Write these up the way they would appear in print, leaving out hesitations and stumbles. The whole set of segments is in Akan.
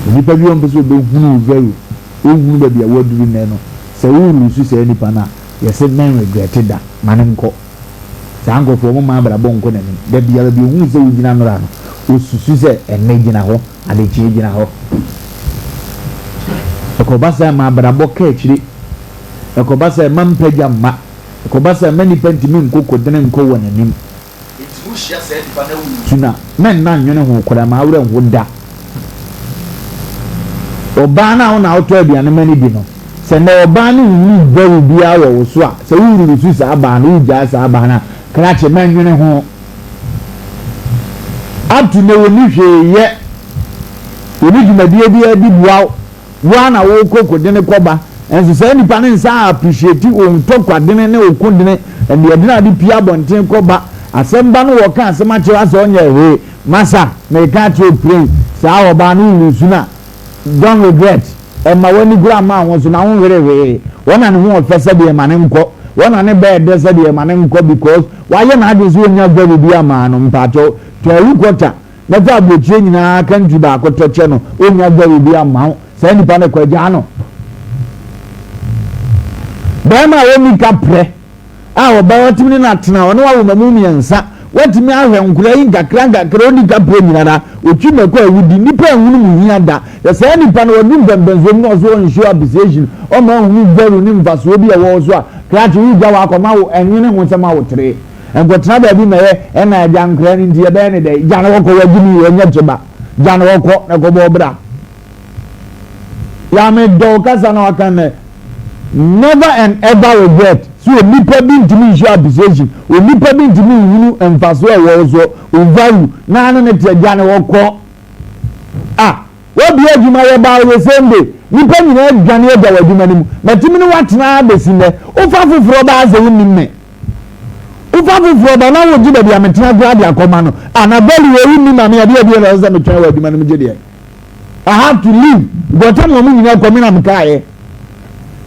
Onipa bi a ɔmpɛ sɛ ɔbɛhunu wo value, ɔnhunu baabi a woaduru nnɛ no, sɛ wo lose saa nipa no a, yɛse men regret da, ma no nkɔ. Saa nkorɔfoɔ wɔn mma abrabɔ nkɔ n'anim. Da biara baabi a ɔhunu sɛ wogyina nnora no, ɔsusu sɛ ɛnnɛ gyina hɔ, adekyeɛ gyina hɔ. Ɛkɔba saa ɛma abrabɔ ka akyire. Ɛkɔba saa ɛma mpagya mma. Ɛkɔba saa ɛma nnipa ntumi nkɔ kodene nkɔ wɔn anim. Enti wohyia saa nipa no a woresu no a, mɛnna nnwene ho koraa, m'awerɛ nho da. Ɔbaa no a wo na wotɔ aduane ma no di no, sɛ nnɛ ɔbaa no nhunu value biara wɔ wo so a, sɛ woresu saa baa no, wogyaa saa baa no a, krakye mɛnnwene ho. Up to nnɛ wɔnni hwee yɛ, wɔnni dwumadie biara di boa wo. Wo ara na wo kɔ kodene kɔ ba nso saa nipa no nsan appreciate wo ntɔkwa dene ne wo ko dene ɛneɛ dene a wode pie abɔnten kɔ ba asɛm ba no wɔ ka asɛm akyerɛ wo asɛ ɔnyɛ hwee masa meka akyerɛ wo plain saa ɔbaa no wo lose no a don't regret ɛma w'ani koraa mma wo ho so na wo nhwere hwee wɔ na ne ho ɔfɛ sɛdeɛ ma no nkɔ wɔ na ne bɛɛ dɛ sɛdeɛ ma no nkɔ because wayɛ n'adwene sɛ ɔnya value bi amaa no mpakyɛw tɔ awu kɔta Na fa aburokyire nyinaa country baako tɔ kyɛ no ɔnnya value bi amma wo saa nipa no kɔ gyaa no. Barima a ɔnni kaprɛ a ɔbaa watumi ne no atena ɔne wawo mmamu mmiɛnsa watumi ahwɛ nkora yi nkakra nkakra ɔnni kaprɛ nyinara ɔtwi mako a wodi nipa nhunu mu hia da sɛ saa nipa no wadu mpɛmpɛnsoɔ bi na ɔso ɔnhyɛ appreciation ɔma nhunu value ne mfasoɔ bi a ɛwɔ wo so a krakye wogya wakɔma wo ɛnwene ho sɛ ma wo tere. Nkɔtena baabi mmɛyɛ ɛna agya nkora no nti yɛbɛyɛ ne dɛn? Gya no hɔ kɔ wagyimi yi ɛnyɛ kyeba. Gya no hɔ kɔ na kɔbɔ ɔbra. Ya me dɔ wo kasa na waka nnɛ. Never and ever regret sɛ onipa bi ntumi nhyɛ appreciation, onipa bi ntumi nhunu mfasoɔ a ɛwɔ wo soɔ, wo value, na ano ne teɛ gya no hɔ kɔ. Ah! Wabue adwuma yɛ baa ɔyɛ same day nipa nyinaa adwane agya wɔ adwuma no mu matumi ne wo atena ara bɛsi nnɛ wofa foforɔ ba asɛ wonnim me wofa foforɔ ba na wogye baabi a metena koraa de akɔma no ah na value wei wonni ma me adeɛ adeɛ na ɛsɛ sɛ metwɛn wɔ adwuma no mu gye deɛ I have to leave because tam wɔn nyinaa kɔ me na mekaeɛ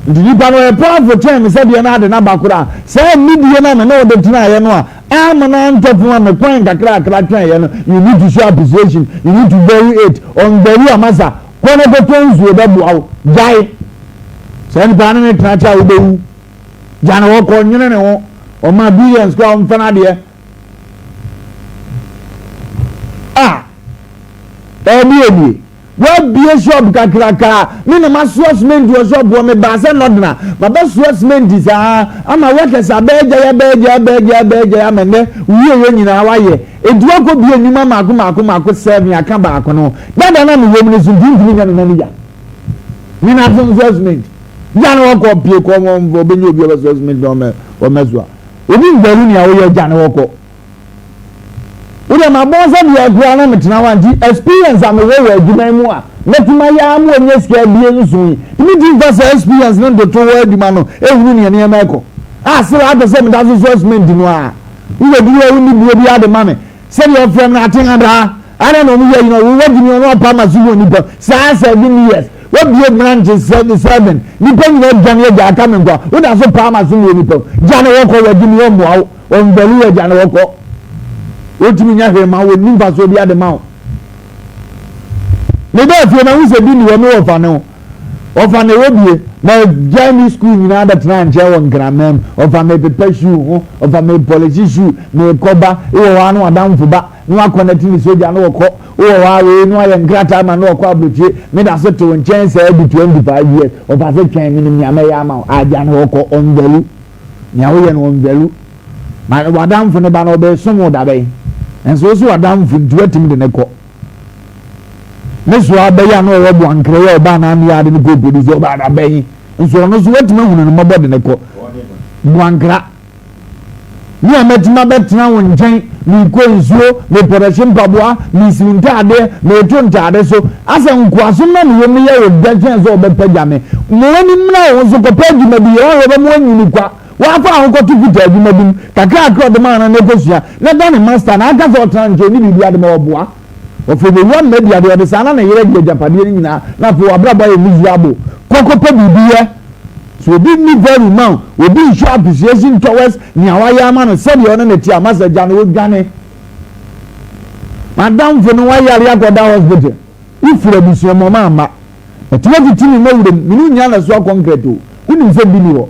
Nti nipa no ɔyɛ powerful kyɛn me sɛdeɛ na ade no aba koraa. Saa anidie no a me ne wo de tenaeɛ no a amma no antɔ fam a me kwan kakrakra twɛneeɛ no, you need to show appreciation, you need to value it. Ɔnvalue a masa, kɔ na kɔtɔ nsuo ɛbɛboa wo. Gyae. Saa nipa no ne tena kyɛ a wobɛwu. Gya no hɔ kɔ, nwene ne ho. Ɔma billions koraa ɔmfa no adeɛ. Ah! Ɛdeɛ nie. Woabue shop kakraka a, me na masoa cement wɔ shop hɔ, mebaa sɛ nɔdena, mabɛsoa cement saa ama workers abɛɛgyae abɛɛgyae abɛɛgyae abɛɛgyae ama nnɛ wieɛ nyinaa woayɛ. Enti woakɔbue nnwuma mmaako mmaako mmaako seven aka baako no ho. Dada no a mewɔ mu no so nti wontumi nyɛ me manager. Me na so nsoa cement. Gya no hɔ kɔ pie kɔ ɔbɛnya obi a ɔbɛsoa cement na ɔmmɛsoa. Obi nvalue nea woyɛ gya no hɔ kɔ. Wo deɛ mabɔn sɛ deɛ koraa na metena hɔ a nti experience a mewɔ wɔ adwuma yi mu a mɛtumi ayɛ ara ma wanya sika abie nso yi nti mentumi mfa saa experience no ntoto hɔ adwuma no ɛhunu nea nneɛma ɛkɔ a sɛ wapɛ sɛ meda so soa cement no a wobɛduru a wonni buo biara de ma me sɛdeɛ ɔfrɛ me no aten adaa ana na ɔmo yɛ yi no wowɔ gyimi ɔno apa ma so wɔ nipa saa 7 years wabie branch 7 7 nipa nyinaa adwane agya aka me nkwa woda so paa ma so wɔ nipa gya ne wɔkɔ wɔ gyimi ɔmmoa wo. Ɔnvalue agya no ɔkɔ. Ɔntumi nyɛ hwee ma wo, ɔnni mfasoɔ biara de ma wo. Mebaa fie mahu sɛ bi nni hɔ, me wɔfa ne ho. Ɔfa na ɛwɔ bie. Magyae me sukuu nyinaa bɛtena nkyɛn wɔ Nkraman mu. Ɔfa mepepa shoe ho, ɔfa mepɔlehye shoe, mekɔba. Wowɔ hɔ ara na w'adamfo ba na wakɔnɛte ne sogya na ɔkɔ. Wowɔ hɔ ara wei na wayɛ nkrataa ma na ɔkɔ aburokyire. Meda so te wo nkyɛn saa di 25 years. Ɔfa se twɛn menim nea mɛyɛ ama wo. Agya no ɔkɔ, ɔnvalue. Nea woyɛ no ɔnvalu. Ma w'adamfo no ba no ɔbɛsom wo dabɛn. Nso wo so w'adamfo nti woatumi de no kɔ. Ne so abɛyɛ a na ɔwɔ boankrɛ yɛ ɔbaa na anua ade no kɔ polisi ɔbaa dabɛn. Nso ɔno so woatumi ahunu no mmɔbɔ de no kɔ. Boankra. Me a mɛtumi abɛtena wo nkyɛn, merekɔ nsuo, mepɔrɛhye mpaboa, mesiw ntaadeɛ, mereto ntaade so. Asɛ nkoasom na mewɔ mu yɛ wo dɛ kyɛn sɛ wɔbɛpagya me. Ma w'ani mmra wo ho so kɔpɛ adwuma bi yɛ, woahwɛ ɔbɛma woanyini kwa. Woafa wo ho kɔto fitaa adwuma bi mu, kakrakra a ɔde maa no no kɔsua, na da ne master na aka sɛ ɔtena nkyɛn ne biribiara de ma ɔboa. Ɔfei bɛwura mma adi adeɛ, ɔde saa na ne yere agye agyapadeɛ no nyinaa, na afei w'abrabɔ ayɛ miserable. Kɔ kɔpɛ biribi yɛ. So obi nni value ma wo, obi nhyɛ appreciation towards nea wayɛ ama no sɛdeɛ ɔne no te a, masa gya no, wodwane. M'adamfo no wayare akɔda hospital. Wofiri abusua mu ɔma amma. Matumi atete me mma wuram, me ne wo nyinaa na soa kɔnkrɛt o. Wonim sɛ bi ni hɔ.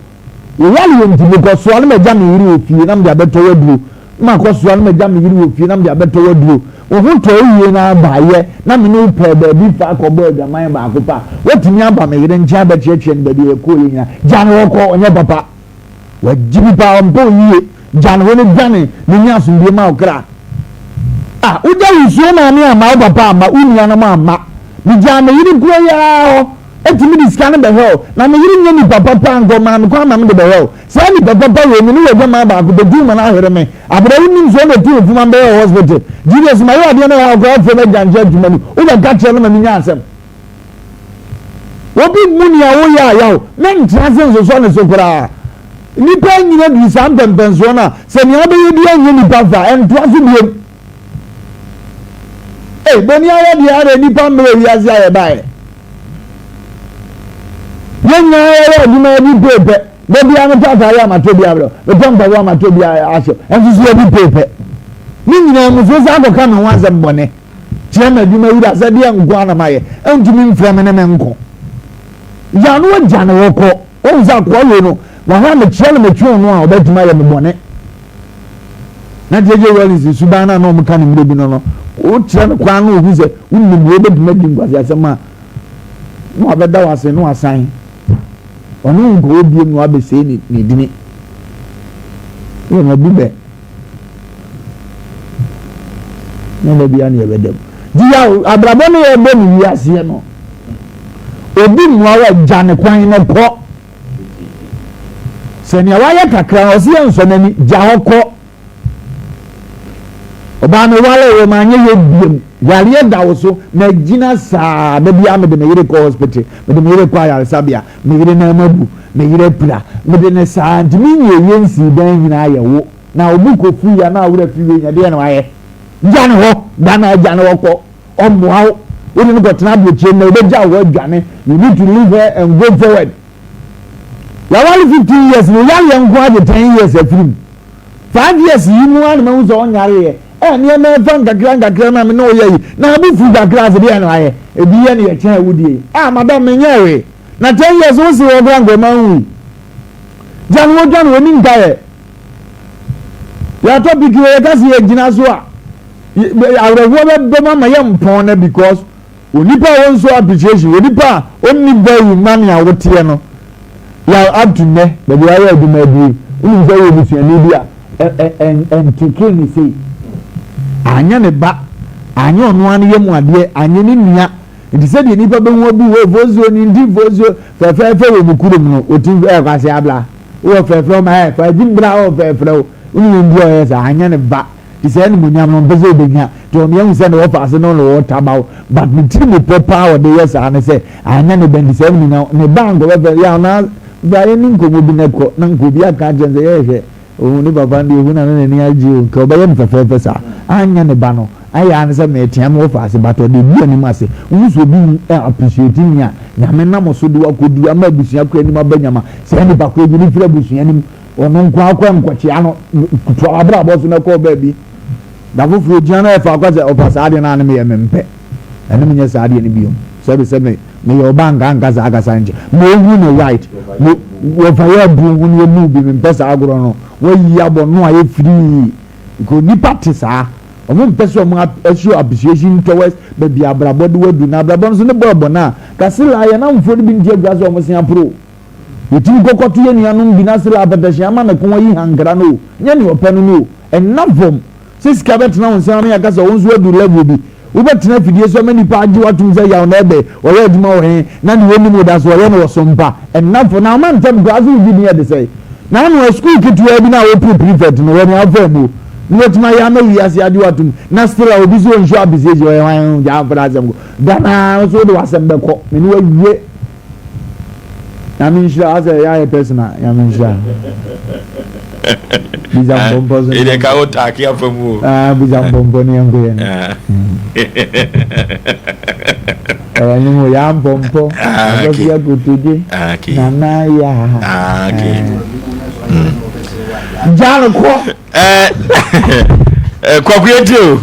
Wo yareɛ nti, mekɔsoa na magya me yere wɔ fie na mede abɛtɔ w'aduro. Na makɔsoa na magya me yere wɔ fie na mede abɛtɔ w'aduro. Wo ho tɔɔ wo wie na baeɛ na me ne wo pɛɛ baabi fa kɔbɔɔ adwaman baako pɛ a, woatumi aba me yere nkyɛn abɛkyeakyea no baabi a yɛkɔeɛ nyinaa. Gya no hɔ kɔ, ɔnyɛ papa. Wagye bi paa, ɔmpɛ wo yie. Gya no hɔ na dwane na nya asomdwoeɛ ma wo kra. Ah, wogya wo suo maame amma, wo papa amma, wo nuanom amma. Megyaa me yere kuro yi ara hɔ, ɛtumi de sika no bɛhwɛ wo. Na me yere nyɛ nipa papa anka ɔmaa me kwan ma mede bɛhwɛ wo. Saa nipa papa wei, me ne wo adwaman baako pɛ, tu ma no ahwere me. Abrɛ wonim sɛ ɔna tu mfuma mbɛyɛ wɔ hospital. Julius, mayɛ adeɛ na ɛha wo koraa wofrɛ me agya nkyɛn adwuma mu. Wobɛka kyerɛ no ma menya asɛm. Obi mmu nea woyɛ a yaw, mentena ase nsosɔ ne so koraa. Nnipa anyini aduru saa mpɛnpɛnsoɔ no a, sɛ nea wobɛyɛ biara nyɛ nnipa fɛ a, ɛntoa so biom. Ei, bɔne ayɛ deɛ ara nnipa mmerɛ wiase a yɛbaeɛ. Yɛn nyinaa yɛyɛ adwuma yɛde pay pɛ. Da biara metɔ atadeɛ a matɔ bi abrɛ wo, metɔ mpaboa a matɔ bi ahyɛ wo, ɛnso so yɛde pay pɛ. Ne nyinaa mu so wosan kɔka me ho asɛm bɔne. Kyerɛ m'adwuma wura sɛ deɛ nko ara na mayɛ, ɛntumi mfrɛ me ne me nko. Gya no agya ne hɔ kɔ. Wohu sɛ akoa wei no, wahɔ a mekyerɛ no metwe no a ɔbɛtumi ayɛ me bɔne. Na JJ Rawlings suban no a na wɔka no mmerɛ bi no no, wokyerɛ no kwan na ohu sɛ wonim wei bɛtumi adi nkwaseasɛm a, na wabɛda wo ase na wasan. Ɔne wo nkɔwɔ biom na wabɛsɛe ne ne dini. Yɛ ma bu bɛ. Nyɛ da biara na yɛbɛda mu. Nti yaw abrabɔ no yɛbɔ no wiaseɛ no, obi mmoa wo a gya ne kwan no kɔ. Sɛ nea wayɛ kakra no ɔsi yɛ nsɔ n'ani gya hɔ kɔ. Ɔbaa me wale wo ma anyɛ yɛ biam. Yareɛ da wo so ma gyina saa da biara mede me yere kɔ hospital mede me yere kɔ ayaresabea me yere nan mu abu me yere apira mede ne saa nti me nyɛ yɛ nsii dan nyinaa yɛ wo na wo bo kɔfui a na wo werɛ fi wei nya deɛ na wayɛ gya ne hɔ da na agya ne hɔ kɔ ɔmmoa wo wode no kɔtena aburokyire na ɔbɛgya wo hɔ adwane you need to leave her and go forward yɛawale 15 years no yareɛ nko agye 10 years afiri mu 5 years yi mu a na mahu sɛ ɔnyareɛ ɛ nneɛma ɛfa nkakra nkakra na me ne ɔyɛ yi na abo firi kakra ase deɛ na wayɛ ebi yɛ ne yɛkyɛn awudie a madam menyɛ wee na 10 years wo se wɔ kora nkɔma nhui gya no wɔdwa no wɔni nkaeɛ Yɛatɔ piki wɔ yɛka sɛ yɛgyina so a awerɛhoɔ bɛbam ama yɛmpɔn no because onipa a ɔnso appreciation onipa a ɔnni value ma nea woteɛ no yɛ up to nnɛ baabi a wayɛ adwuma adie wonim sɛ woyɛ busuani bi a ɛntekee ne sei anyɛ ne ba anyɛ ɔno ara ne yɛ mu adeɛ anyɛ ne nua nti sɛdeɛ nipa bɛhu abu wɔ fosuo ne nti fosuo fɛfɛɛfɛ wɔ mu kurom no ɔtim ɛkɔ ase abla Wowɔ frɛfrɛ wo ma ɛ fa gye bra wɔ frɛfrɛ wo wonim yɛn nti a ɔyɛ saa anyɛ ne ba te sɛ animonyam no ɔmpɛ sɛ ɔbɛnya nti ɔmo yɛhu sɛ ne wɔfa ase no na ɔtaba wo but ne tiri mu pɔ paa ɔde yɛ saa ne sɛ anyɛ ne ba nti sɛ animonyam ne ba anka ɔbɛfrɛ yɛ ɔna bra yɛ ne nkɔmmɔ bi na kɔ na nka obi aka akyerɛ no sɛ yɛhwɛ ohun ne papa no deɛ ohun na ne n'ani agye o nka ɔbɛyɛ no fɛfɛɛfɛ saa anyɛ ne ba no Ayɛ ara ne sɛ meretea me wɔfa ase but ɔde gu anim ase. Wohu sɛ obi appreciate nea Nyame nam so de wo akɔduru ama abusua koro anim aba nyama. Saa nipa koro yi ne firi abusua no mu. Ɔno nko ara kɔ nkɔkyea no toa w'abrabɔ so na kɔ baabi. Da foforɔ ogyina na ɔfa akɔ sɛ ɔfa saa adeɛ no a ne meyɛ mempɛ. Ɛne menyɛ saa adeɛ no biom. Sɛbe sɛ me meyɛ ɔba nka nka saa kasa nkyɛ. Ma ɔhu ne right. Wɔfa yɛ abuo ho ne ɛmu bi mempɛ saa agorɔ no. Wayi abɔ no ayɛ firii. Because nipa te saa. Ɔmo mpɛ sɛ ɔmo show appreciation towards baabi a abrabɔ de wo adu. Na abrabɔ no nso ne bɔ ɛbɔ no a, ka selaa yɛn namfoɔ no bi nte agua sɛ ɔmo se aporo o. Yɛtumi kɔ kɔto yɛn nuanom bi na selaa apɛtɛhye ama ne kɔn ayi hankra no o, nyɛ nea ɔpɛ no no o. Ɛnna fam sɛ sika bɛtena wo nsam ama yɛaka sɛ wo nso woadu level bi. Wobɛtena afidie so ama nnipa agye wo atom sɛ yaw na ɛbɛ, ɔyɛ adwuma wɔ he, na nea ɔnim wo da so ɔyɛ no wɔ so mpa. Ɛnna fam. Na ɔma ntɛm koraa sɛ wogye din ɛde sɛe. Na ano a sukuu ketewaa bi no a wopere prefect no, hwɛ nea wofaa mu o. Na watumi ayɛ ama wiase agye wo atom. Na still a obi sɛ ɔnhyɛ appreciation, ɔyɛ hwan? Gyaa mfa n'asɛm kɔ. Da no ara nso wode w'asɛm bɛkɔ. Me ne wo awie. Nyame nhyira asɛ yɛ ayɛ personal Nyame nhyira. Bisa mpɔmpɔ so. Ɛdeɛ ka wo taake afa mu o. Ah bisa mpɔmpɔ ne yɛn ko yɛn. Ɛyɛ ne mu ya mpɔmpɔ. Akɔsi akotodwe. Nana ya. Gya no kɔ. Ɛɛ kwaku yɛ ti o.